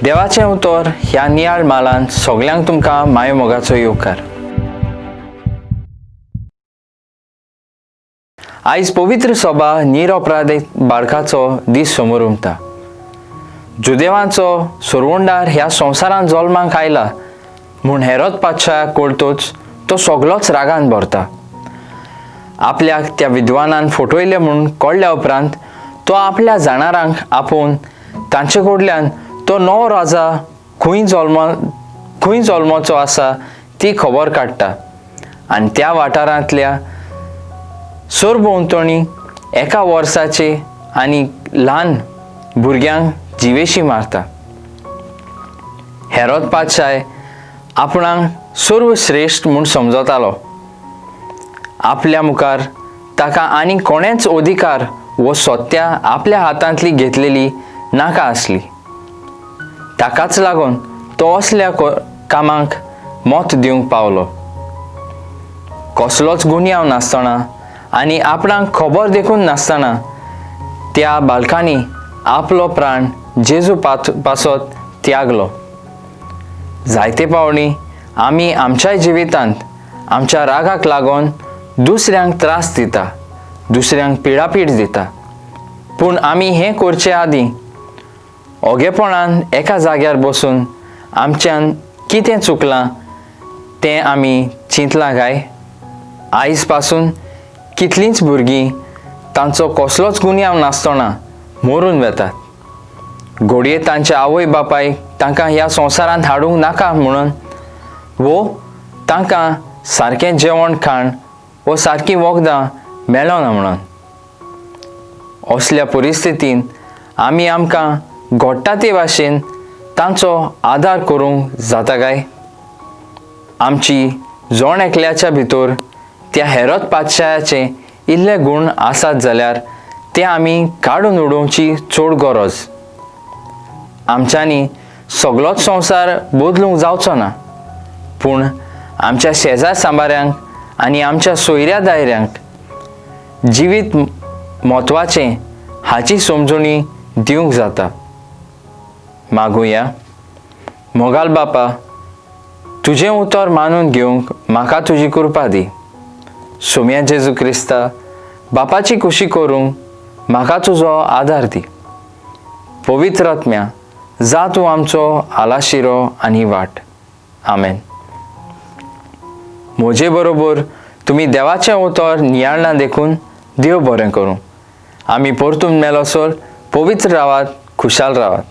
देवाचें उतर ह्या नियाळ मालान सगल्यांक तुमकां मायो मोगाचो येवकार. आयज पवित्र सभा निरपराध बाळकाचो दीस समोर उमता. जुदेवांचो सरवंडार ह्या संवसारांत जल्माक आयला म्हूण हेरोद पातशाक कळतोच तो सगलोच रागान भरता. आपल्याक त्या विद्वानान फटयलें म्हूण कळ्ळ्या उपरांत तो आपल्या जाणारांक आपोवन तांचे कडल्यान तो नवो राजा खंय जल्माचो आसा ती खबर काडटा आनी त्या वाठारांतल्या सरभोंवतणी एका वर्साचे आनी ल्हान भुरग्यांक जिवेशी मारता. हेरोद पातशाय आपणाक सर्वश्रेश्ठ म्हूण समजतालो. आपल्या मुखार ताका आनी कोणेंच अधिकार वो सत्या आपल्या हातांतली घेतलेली नाका आसली. ताकाच लागून तो असल्या कामांक मत दिवंक पावलो. कसलोच गुन्यांव नासतना आनी आपणाक खबर देखून नासतना त्या बालकांनी आपलो प्राण जेजू पासत त्यागलो. जायते पावणी आमी आमच्याय जिवितांत आमच्या रागाक लागून दुसऱ्यांक त्रास दिता, दुसऱ्यांक पिडापीड दिता. पूण आमी हें करचे आदीं ओगेपणान एका जाग्यार बसून आमच्यान कितें चुकलां तें आमी चिंतलां काय? आयज पासून कितलींच भुरगीं तांचो कसलोच गुन्यांव नासतना मरून वेतात. घडये तांच्या आवय बापायक तांकां ह्या संवसारांत हाडूंक नाका म्हणून वो तांकां सारकें जेवण खाण वो सारकीं वखदां मेळना म्हणून. असल्या परिस्थितीन आमी आमकां घडटा ते भाशेन तांचो आदार करूंक जाता काय? आमची जण एकल्याच्या भितर त्या हेरोद पातशायाचे इल्ले गूण आसात जाल्यार ते आमी काडून उडोवची चड गरज. आमच्यांनी सगलोच संवसार बदलूंक जावचो ना, पूण आमच्या शेजार सांबाऱ्यांक आनी आमच्या सोयऱ्या दायऱ्यांक जिवीत म्हत्वाचें हाची समजणी दिवंक जाता. मागुया. मोगाल बापा, तुजें उतर मानून घेवंक म्हाका तुजी कृपा दी. सोम्या जेजू क्रिस्ता बापाची खुशी करूंक म्हाका तुजो आदार दी. पवित्र आत्म्या, जा तूं आमचो आलाशिरो आनी वाट. आमेन. म्हजे बरोबर तुमी देवाचें उतर नियाळना देखून देव बरें करूं. आमी परतून मेलोसर पवित्र रावात, खुशाल रावात.